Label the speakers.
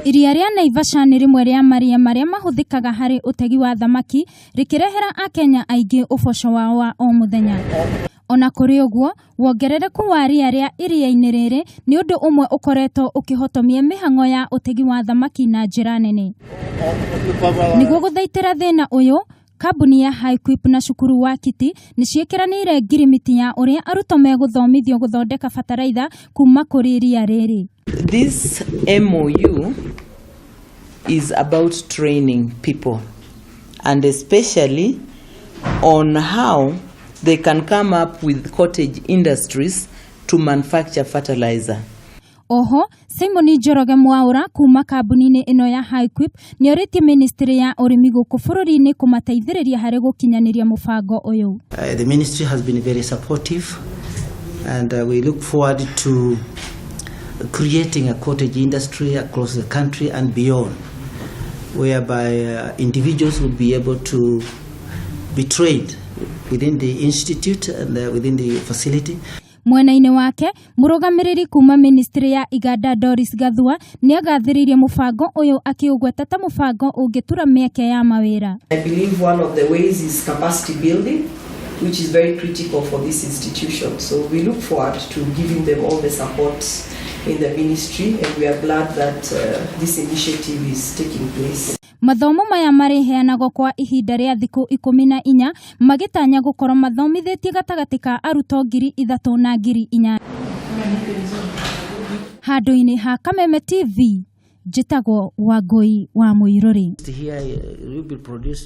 Speaker 1: Iria rĩa Naivasha nĩ rĩmwe rĩa maria marĩa mahũthĩkaga harĩ ũtegi wa thamaki, rĩkĩrehera Akenya aingĩ ũboco wao wa o mũthenya. Ona kũrĩ ũguo, wongerereku wa ria rĩa iria-inĩ rĩrĩ nĩ ũndũ ũmwe ũkoretwo ũkĩhotomia mĩhang'o ya ũtegi wa thamaki na njĩra nene. Nĩguo gũthaitĩra thĩna ũyũ, kambuni ya Highquip na cukuru wa Kiti nĩ ciĩkĩranĩire ngirimiti ya ũrĩa arutwo megũthomithio gũthondeka bataraitha kuma kũrĩ ria rĩrĩ.
Speaker 2: This MOU is about training people, and especially on how they can come up with cottage industries to manufacture fertilizer.
Speaker 1: Oho, Simon Njoroge Mwaura kuma kambuni-inĩ ĩno ya Highquip nĩ orĩtie ministry ya ũrĩmi gũkũ bũrũri-inĩ kũmateithĩrĩria harĩ gũkinyanĩria mũbango ũyũ.
Speaker 3: The ministry has been very supportive, and we look forward to creating a cottage industry across the country and beyond, whereby individuals will be able to be trained within the institute and within the facility.
Speaker 1: Mwena-inĩ wake, mũrũgamĩrĩri kuma ministry ya iganda Doris Gathua nĩ agathĩrĩirie mũbango ũyũ, akĩũgweta ta mũbango ũngĩtura mĩeke ya mawĩra.
Speaker 4: I believe one of the ways is capacity building, which is very critical for this institution. So we look forward to giving them all the support in the ministry, and we are glad that this initiative is taking place.
Speaker 1: Mathomo maya marĩheanagwo kwa ihinda rĩa thikũ 14, magĩtanya gũkorwo mathomithĩtie gatagatĩ ka arutwo 3000 na 4000. Handũ-inĩ ha Kameme TV, njĩtagwo Wangũi wa Mũirũrĩ.
Speaker 3: Here will be produced.